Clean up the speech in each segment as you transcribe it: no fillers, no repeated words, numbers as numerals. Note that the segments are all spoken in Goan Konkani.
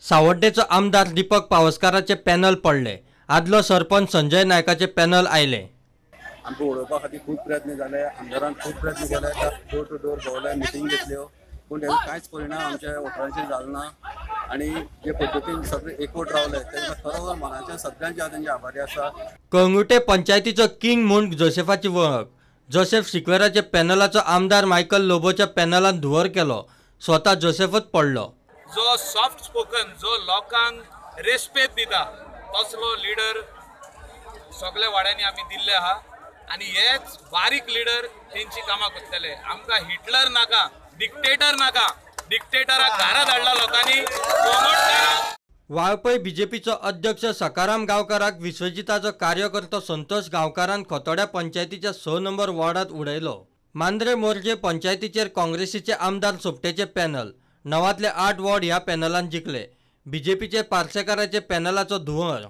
सावड्डेचो आमदार दीपक पावसकाराचे पॅनल पडले. आदलो सरपंच संजय नायकाचे पॅनल आयले. आमकां उडोवपा खातीर खूब प्रयत्न जाले, आमदारान खूब प्रयत्न केले, डोर टू डोर भोंवले, मिटींग घेतल्यो, पूण तेजो कांयच परिणाम आमच्या वोटरांचेर जालो ना. आनी जे पद्दतीन सगळे एकवट रावले तेंकां खरोखर मनाच्या सगळ्यांचे हांव तेंचे आभारी आसा. कळंगुटे पंचायतीचो किंग म्हूण जोसेफाची वळख. जोसेफ सिक्वेराच्या पॅनलाचो आमदार मायकल लोबोच्या पॅनलान धुंवर केलो. स्वता जोसेफच पडलो. जो सॉफ्ट स्पोकन, जो लोकांक रेस्पेद दिता तसलो लिडर सगळ्या वाड्यांनी आमी दिल्ले आहा. आनी हेच बारीक लिडर तेंची कामां करतले. आमकां हिटलर नाका, डिक्टेटर नाका. डिक्टेटराक घरा धाडला लोकांनी. वाळपय बीजेपीचो अध्यक्ष सकाराम गांवकाराक विश्वजिताचो कार्यकर्तो संतोष गांवकारान खोतोड्या पंचायतीच्या 6 नंबर वॉर्डांत उडयलो. मांद्रे मोरजे पंचायतीचेर काँग्रेसीचे आमदार सोपटेचे पॅनल 9 8 वॉर्ड ह्या पॅनलान जिखले. बीजेपीचे पार्सेकाराचे पॅनलाचो धुंवर.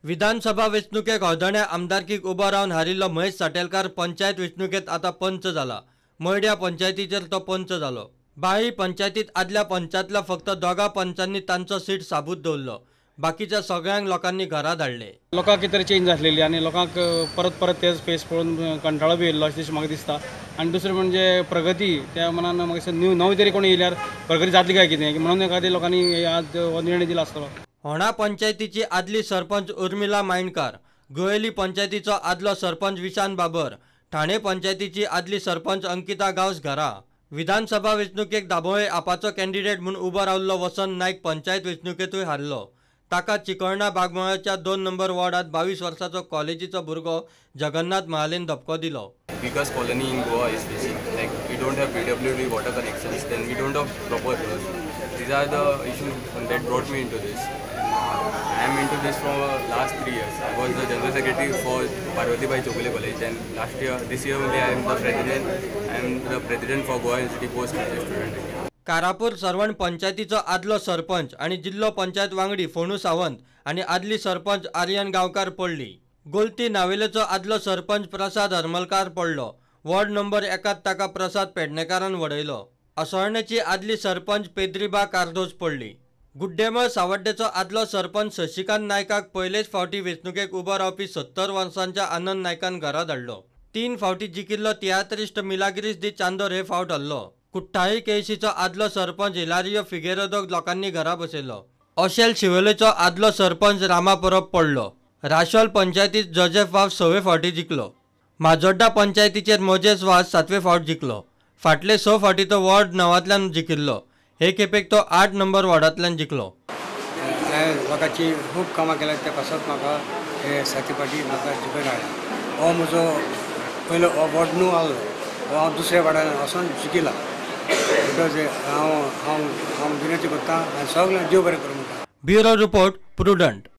विधानसभा वेंचणुकेक हळदण्या आमदारकीक उबो रावन हारिल्लो महेश साटेलकार पंचायत वेंचणुकेंत आतां पंच जाला. मयड्या पंचायतीचेर तो पंच जालो. बाळी पंचायतीत आदल्या पंचांतल्या फक्त 2 पंचांनी तांचो सीट साबूत दवरलो. बाकीच्या सगळ्यांक लोकांनी घरा धाडले. लोकांक कितें चेंज जातलेली आनी लोकांक परत परत तेच फेस पळोवन कंटाळो बी येयल्लो अशें म्हाका दिसता. आनी दुसरें म्हणजे प्रगती त्या मनान म्हाका दिसता न्यू नवी तरी कोण येयल्यार प्रगती जातली काय कितें म्हणून एखादी लोकांनी आज हो निर्णय दिला आसतलो. होणा पंचायतीची आदली सरपंच उर्मिला मायणकार, गोएली पंचायतीचो आदलो सरपंच विशान बाबर, ठाणे पंचायतीची आदली सरपंच अंकिता गांवस घरा. विधानसभा वेंचणुकेक दाबोळे आपाचो कॅन्डिडेट म्हूण उबो रावल्लो वसंत नायक पंचायत वेंचणुकेंतूय हारलो. ताका चिकळणा बागमळाच्या 2 नंबर वॉर्डांत 22 वर्साचो कॉलेजीचो भुरगो जगन्नाथ महालेन धपको दिलो. Biggest colony in Goa is facing, like we don't have PWD water connections, then we don't have proper roads. These are the issues that brought me into this. I am into this for last 3 years. I was the general secretary for Parvati Bai Chowgule College, and last year, this year only I am the president. I am the president for Goa University postgraduate student. Karapur Sarvan पंचायतीचो आदलो सरपंच आनी जिल्लो पंचायत वांगडी फोंडू सावंत आनी आदली सरपंच आर्यन गांवकार पडली. गोलती नावेलेचो आदलो सरपंच प्रसाद हरमलकार पडलो. वॉर्ड नंबर 1 ताका प्रसाद पेडणेकारान वडयलो. असोळण्याची आदली सरपंच पेद्रीबा कार्दोज पडली. गुड्डेमळ सावड्डेचो आदलो सरपंच शशिकांत नायकाक पयलेच फावटी वेंचणुकेक उबो रावपी 70 वर्सांच्या आनंद नायकान घरा धाडलो. 3 फावटी जिखिल्लो तियात्रिस्ट मिलाग्रीस दी चांदोर हे फावट हरलो. कुठ्ठाळी केळशीचो आदलो सरपंच हिलारियो फिगेरोदोक लोकांनी घरा बसयलो. अशेल शिवोलेचो आदलो सरपंच रामा परब पडलो. राशोल पंचायतीत जोजेफ वाव 6वे फावटी जिखलो. माजोड्डा पंचायतीचेर मोजेस वाज 7वे फावट जिखलो. फाटले 6 फावटी तो वॉर्ड 9 जिखिल्लो. हे खेपेक तो 8 नंबर वॉर्डांतल्यान जिखलो. हांवें लोकांची खूब कामां केल्या त्या पासत म्हाका हे साथी पाटी म्हाका जिखून हाडल्या. हो म्हजो पयलो हो वॉर्ड 9 आहलो, हो हांव दुसऱ्या वॉर्डान वचोन जिखला. Because हांव हांव हांव विनंती करता आनी सगळ्यांक देव बरें करूं म्हणटा. Bureau report, Prudent.